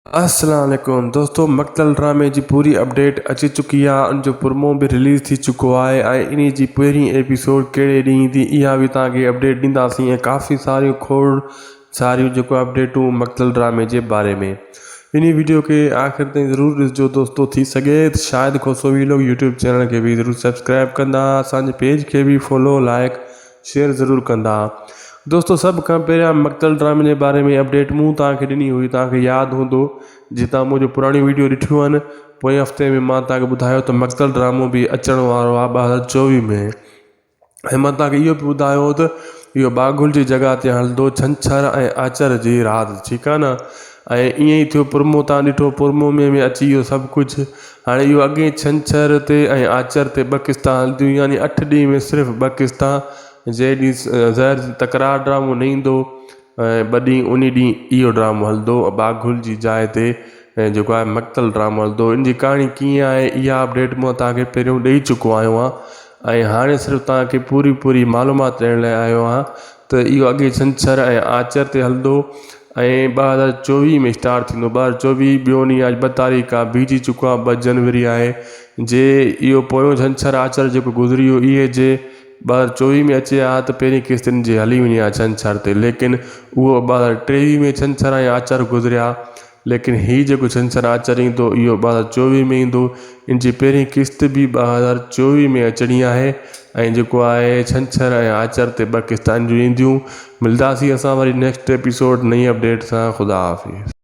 السلام عليڪم دوستو مقتل ڊرامي جي پوري اپڊيٽ اچي چڪي آهي ان جو پرومو به رليز ٿي چڪو آهي ۽ انهي جي پهرين ايپيسوڊ ڪهڙي ڏينهن ايندي اها به توهان کي اپڊيٽ ڏينداسين ۽ ڪافي ساريون کوڙ ساريون جيڪو اپڊيٽون مقتل ڊرامي جي باري ۾ انهي ويڊيو کي آخر تائين ضرور ڏسجو دوستو ٿي سگهي ته Shahid Khoso vlog YouTube channel کي به ضرور سبسڪرائب ڪندا اسان جي پيج کي به فالو لائڪ شيئر ضرور ڪندا. دوستو سڀ کان پهريان مقتل ڊرامي جي باري ۾ اپڊيٽ مون توهان کي ڏني هئي توهان کي ياد هوندو جي توهان منهنجو پراڻيون ويڊيو ڏٺيون آهن پوئين هفتي ۾ مان توهان کي ٻڌايو ته مقتل ڊرامو به اچڻ وارو آهي 2024 ۾ ۽ مان توهان کي اهو به ٻڌايو هو ته اهو باگل جي جڳهه تي هلندو ڇنڇر ۽ آچر جي رات ٺيڪ آهي نه ۽ ائين ئي ٿيو پرمو توهان ڏٺو پرمو ۾ ۾ اچي ويو سڀ ڪجهه هاڻي اهو اڳئين ڇنڇر تي ۽ آچر تي ٻه قسطا هلنديون يعني اٺ ڏينهن ۾ صرف ٻه قسطا جنهن ڏينهن زهر تڪرار ڊرامو نه ايندو ۽ ٻه ڏينهن انهي ڏينهن اهو ڊرامو هلندو باگل جي جاء تي ۽ جيڪو آهي مقتل ڊرامو هلندو ان جي ڪهاڻي ڪيئن آهي اها اپڊيٽ مان توهان کي پهريون ڏئي چڪو آهيان ۽ هاڻي صرف توهان کي پوري پوري معلومات ڏيڻ لاء آيو آهيان ته اهو اڳئين ڇنڇر ۽ آچر تي هلندو ۽ 2024 ۾ اسٽارٽ ٿيندو 2024 ٻيو ڏينهن اڄ ٻه تاريخ آهي بيهجي چڪو آهي ٻه جنوري آهي جي اهو پويون ڇنڇر آچر جيڪو گذري ويو اهي جي 2024 ۾ اچي ها ته پهرين قسط ان جي هلي وڃي ها ڇنڇر تي ليڪن اهو 2023 ۾ ڇنڇر ۽ آچر گذريا ليڪن هي جيڪو ڇنڇر آچر ايندو اهو 2024 ۾ ايندو ان جي پهرين قسط به 2024 ۾ اچڻي آهي ۽ جيڪو آهي ڇنڇر ۽ آچر تي ٻه قسطان جون اينديون ملداسين اسان وري نيڪسٽ ايپيسوڊ نئين اپڊيٽ سان خدا حافظ.